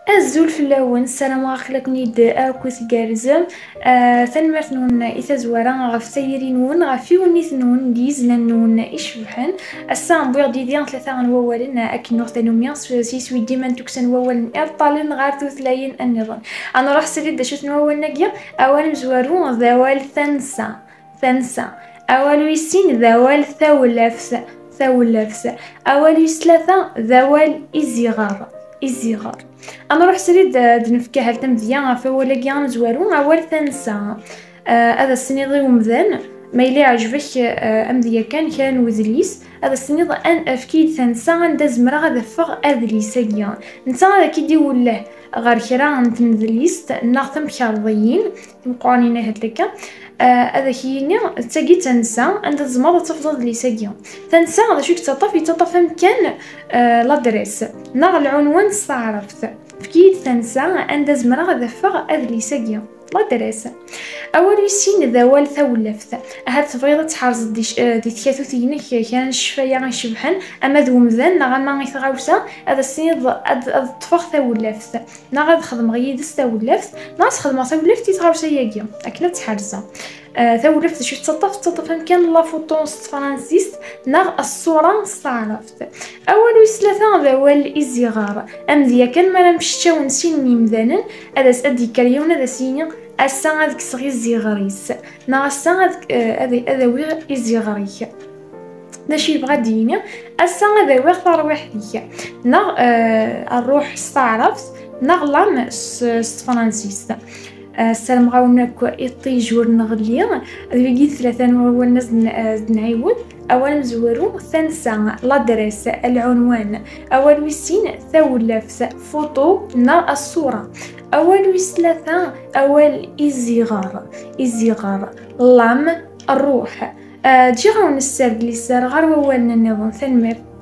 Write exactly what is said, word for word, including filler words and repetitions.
Azul fell-awen, ssarameɣ aql-aken-id akk tgerrzem. Ah, tanemmirt-nwen i tazwara ɣef tayri-nwen, ɣef iwenniten-nwen d yiznan-nwen icebḥen. Ass-a wwiɣ-d yid-i tlata n wawalen, ah, akken nuɣ tanumi s s yiswi dima n tukksa n wawalen ireṭṭalen ɣer tutlayin nniḍen. Ad nruḥ srid d acu-ten wawalen-agi. Awal amezwaru d awal tansa. Tansa. Awal wis sin d awal tawlaft. Tawlaft. Awal wis tlata d awal iziɣer. Iziɣer. Ad nruḥ srid, eh, ad d-nefk ahal tamedya ɣef wawal-agi amezwaru, awal tansa. Eh, ad as-tiniḍ i umdan, ma yella iɛjeb-ak, eh, amedya kan kra n wedlis, ad as-tiniḍ, an-, efk-iyi-d tansa anda zemreɣ ad afeɣ adlis-agi. Netta ad ak-id-iwelleh ɣer kra n tmedlist neɣ tamkerḍiyin timeqqranin ahat akka. Ah, ad ak-yini d tagi d tansa anda tzemreḍ ad tafeḍ adlis-agi. Tansa d acu i yettaṭṭaf? Yettaṭṭaf amkan, ah, l'adresse neɣ lɛunwan s taɛrabt. Efk-iyi-d tansa anda zemreɣ ad afeɣ adlis-agi. L'adresse. Awal wis sin d awal tawlaft. Ahat tebɣiḍ ad tḥerzeḍ di c-, ah, di tkatut-inek kra n ccfaya icebḥen, ama d umdan neɣ ama i tɣawsa, ad as-tiniḍ ad, ad ṭṭfeɣ tawlaft, neɣ ad xedmeɣ yid-s tawlaft, neɣ ad xedmeɣ tawlaft i tɣawsa-agi, akken ad tt-ḥerzeɣ. Ah, tawlaft d acu tettaṭṭaf? Tettaṭṭaf amkan la photo s tefransist neɣ ṣṣura s taɛrabt. Awal wis tlata d awal iziɣer. Amedya kan mi ara mceččawen sin n yimdanen, ad as-, ad d-yekker yiwen ad as-yini, ass-a ad kkseɣ iziɣer-is, neɣ ass-a ad, eh, ad, ad awiɣ iziɣer-ik. D acu yebɣa ad d-yini? Ass-a ad awiɣ tarwiḥt-ik, neɣ, eh, rruḥ s taɛrabt, neɣ l'âme s, s tefransist. Eh, ssarameɣ-awen akk iṭij ur nɣelli. D wigi tlata n wawalen ad n-, ad nɛiwed. Awal amezwaru, tansa, l'adresse, lɛunwan. Awal wis sin, tawlaft, photo neɣ ṣṣura. Awal wis tlata, awal iziɣer, iziɣer, l'âme, rruḥ. Ah, ǧǧiɣ-awen sser d lisser ɣer wawalen nniḍen. Tanemmirt.